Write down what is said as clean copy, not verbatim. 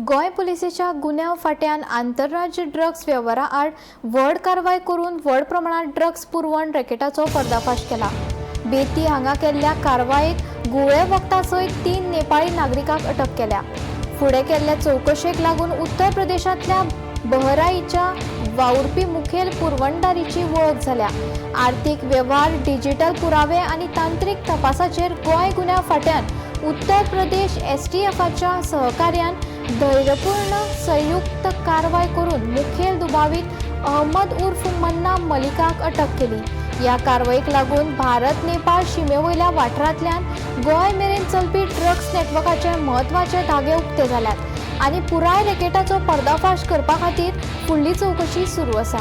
गोंय पुलिसेच्या गुन्यांव फांट्यान आंतरराज्य ड्रग्स वेव्हारा आड व्हड कारवाय करून व्हड प्रमाणात ड्रग्स पुरवण रॅकेटाचो पर्दाफाश केला. बेती हांगा केल्ल्या कारवायेक घुंवळे वखदां सयत 3 नेपाळी नागरिकांक अटक केल्या. फुडें केल्ल्या चवकशेक लागून उत्तर प्रदेशांतल्या बहराईच्या वावुरपी मुखेल पुरवणदारीची वळख जाल्या. आर्थीक वेव्हार, डिजिटल पुरावे आनी तांत्रीक तपासाचेर गोंय गुन्यांव फांट्यान उत्तर प्रदेश एसटीएफाच्या सहकार्यान धैर्यपूर्ण संयुक्त कारवाय करून मुखेल दुबावीत अहमद उर्फ मन्ना मलिकाक अटक केली. ह्या कारवायेक लागून भारत नेपाळ शिमेवयल्या वाठारांतल्यान गोंय मेरेन चलपी ड्रग्स नेटवर्काचे म्हत्वाचे धागे उक्ते जाल्यात आनी पुराय रॅकेटाचो पर्दाफाश करपा खातीर फुडली चवकशी सुरू आसा.